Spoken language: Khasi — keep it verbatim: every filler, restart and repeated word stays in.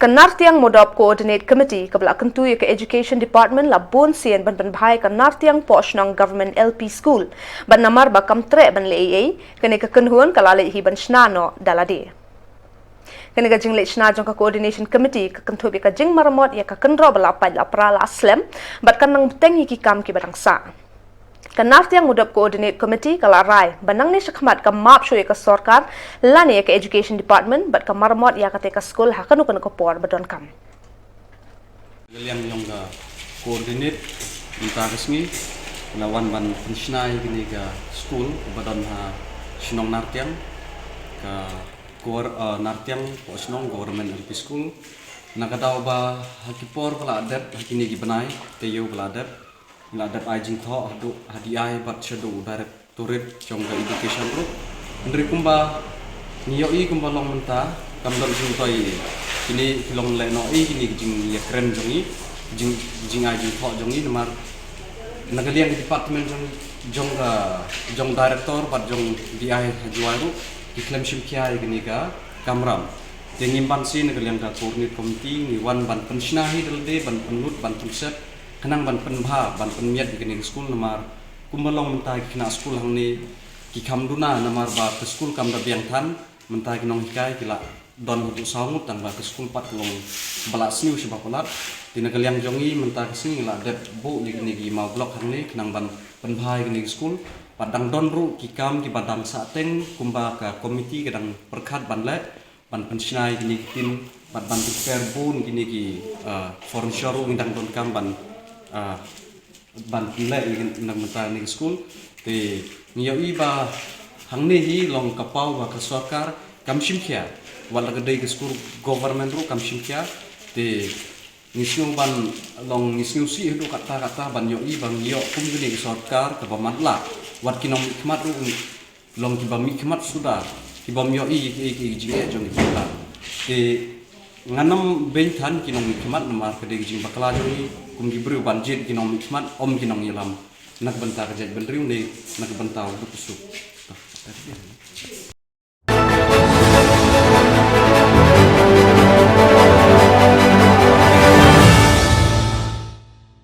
Ka Nartiang Mudop Coordinate Committee kaba la kyntu ïa ka Education Department la bun sien ban pynbha ïa ka Nartiang Pohshnong Government L P School bad namar ba kam treh ban leh ei ei, kane ka kynhun ka la leit hi ban shna noh da lade. Kane ka jingleit shna jong ka Coordination Committee ka kynthup ïa ka jingmaramot ïa ka kynroh ba la pait la pra la slem bad kan nang bteng ïa ki kam kiba dang sah. Ka Nartiang Mudop Coordinate Committee ka la rai ba nangne shakhmat ka map shuh ïa ka sorkar lane ïa ka Education Department bad ka maramot ïa kata ka skul ha kano kano ka por ba donkam. Ka liang jong ka Coordinate mynta ka sngi la wan ban pynshna ïa kane ka skul ba don ha shnong Nartiang, ka Gor uh, Nartiang Pohshnong Government L P School. Na ka daw ba ha ki por ba la dep, ha kine ki bnai taïew ba la dep, la dep ai jingthoh haduh ha D I bad shaduh u Directorate jong ka Education ruh. Hynrei kumba ngi ïohi kumba long mynta kam don jingthoh ei ei. Kine ki long lehnoh ei kine ki jingïakren jong ngi, jing jingai jingthoh jong ngi namar na ka liang ka department jong jong ka jong Director bad jong D I ha Jowai ruh ki khlem shim khia ïa kane ka kamram. Te ngim banse na ka liang ka Coordinate Committee ngi wan ban pynshna hi da lade, ban pynlut, ban pynsep, khnang ban pynbha, ban pynmiat ïa kane ka skul namar kumba long mynta ki khynnah skul hangne ki kham duna namar ba ka skul kam da biang than, mynta ki nonghikai ki la don haduh saw ngut tang ba ka skul pat ka long ba la sniew shibun palat. Te na ka liang jong ngi mynta ka sngi ngi la dep buh ïa kine ki maw block hangne khnang ban pynbha ïa kine ki skul. Pat dang don ruh ki kam kiba dang sah teng kumba ka committee ka dang pyrkhat ban leh, ban pynshna ïa kine ki tin bad ban prepare bun kine ki uh, furniture ruh ngi dang donkam ban uh, ban pynleh ïa na mynta kane ka skul. Te ngi ïohi ba hangne hi long ka paw ba ka sorkar kam shim khia, wat la ka dei ka skul government ruh kam shim khia. Te ngi sngew ban long ngi sngewsih haduh katta katta ban ïohi ba ngi ïoh kum kane ka sorkar kaba matlah, wat ki nongmihkhmat ruh long kiba mihkhmat suda, kibym ïohi ïa ki jingeh jong ki paidbah. Te ngan ym beiñ than ki nongmihkhmat namar ka dei ka jingbakla jong ngi kum ki briew ban jied ki nongmihkhmat, ym ki nongïalam na ka bynta ka jaitbynriew ne na ka bynta u duk u suk.